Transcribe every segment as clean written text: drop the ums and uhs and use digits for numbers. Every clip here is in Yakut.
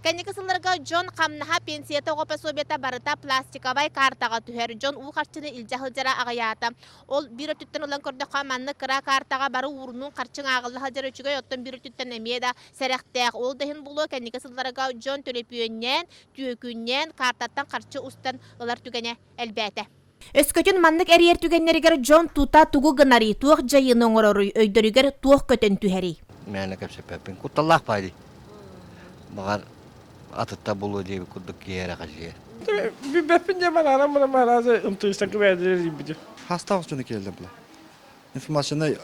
Кэнники сылларга дьон хамнаһа, пенсията, оҕо пособиета барыта пластиковай картаҕа түһэр. Дьон уу харчыны илдьэ сылдьара аҕыйаата. Ол биир өттүттэн ылан көрдөххө, маннык кыра картаҕа бары уурунуун харчыҥ ааҕылла сылдьар үчүгэй, оттон биир өттүттэн эмиэ да сэрэхтээх. Ол да иһин буолуо, кэнники сылларга дьон төлөпүөннээн, түөкүннээн, картаттан харчы устан ылар түгэнэ элбээтэ. Өскөтүн маннык эрийэр түгэннэригэр дьон тута тугу гынарый, туох дьайыыны оҥороруй, өйдөрүгэр туох көтөн түһэрий? Мээнэ кэпсэппэппин. Кутталлаах баай дии. Баҕар атытта булуо диэбит курдук киһи эрэ хасыйар. Билбэппин диэн барарам барам араас ымтыыстан кыбээдилэр диибитим. Хастаах дьону киирэллэр була. Информацияны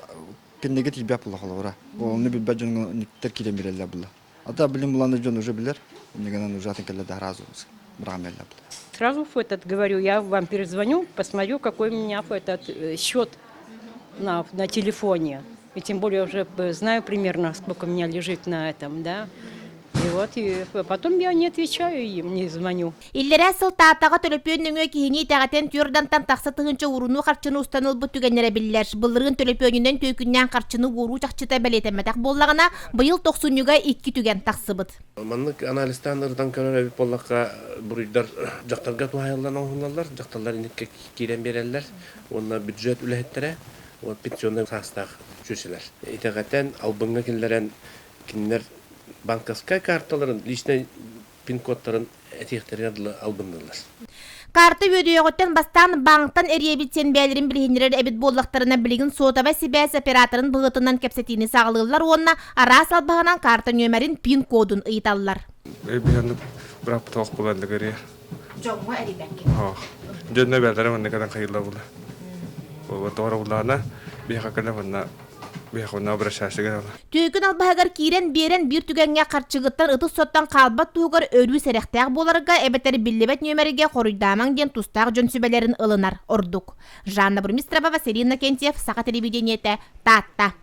кинигэ тиийбэт була холобура. Оны билбэт дьоҥҥо киирэн биэрэллэр була. А то билим булан дьон уже билэр. Иннигэнэн уже атын кэллэ да сразу быраҕан биэрэллэр була. Сразу в этот говорю, я вам перезвоню, посмотрю, какой у меня этот счет на телефоне. И тем более уже знаю примерно, сколько у меня лежит на этом, да. И вот, и потом я не отвечаю им, не звоню. Иллэрээ сыл Тааттаҕа төлөпүөн нөҥүө киһини итэҕэтэн түөрдантан тахса тыһыынча уурунуу харчыны устан ылбыт түгэннэрэ биллэр. Былырыын төлөпүөнүнэн түөкүннээн харчыны уоруу чахчыта бэлиэтэммэтэх буоллаҕына, быйыл тохсунньуга икки түгэн тахсыбыт. Маннык анализтаан ырытан көрөр эбит буоллахха, буруйдар дьахтарга туһаайыллан оҥоһуллаллар, дьахталлар инникке киирэн биэрэллэр уонна бюджет үлэһиттэрэ уонна пенсионнай саастаах чүөчэлэр. Итэҕэтэн, албыҥҥа киллэрэн кинилэр банковскай карталарын личнэй пин-кодтарын этиэхтэригэр дылы албынныыллар. Карта үөдүйэҕиттэн бастаан баанктан эрийэбит сиэн бэйэлэрин билиһиннэрэр эбит буоллахтарына, билигин суотабай сибээс операторын быһыытынан кэпсэтиини саҕалыыллар уонна араас албаһынан карта нүөмэрин пин-кодун ыйыталлар. Биһиэнэ бырааппыт булан дэгэрия. Дьоҥҥо эрийбэккин. Дьонно бээлэрэ манна кэлэн хайылла була. Тоҕо булаана биһиэхэ кэлэн манна биһиэхэ манна обращайся гына. Түөкүн албаһыгар киирэн биэрэн биир түгэҥҥэ харчыгыттан ытыс соттон хаалбат туһугар өрүү сэрэхтээх буоларга эбэтэр биллибэт нүөмэргэ хоруйдаамаҥ диэн тустаах дьон сүбэлэрин ылынар ордук. Жанна Бурмистрова, Василий Иннокентьев, Саха телевидениетэ, Таатта.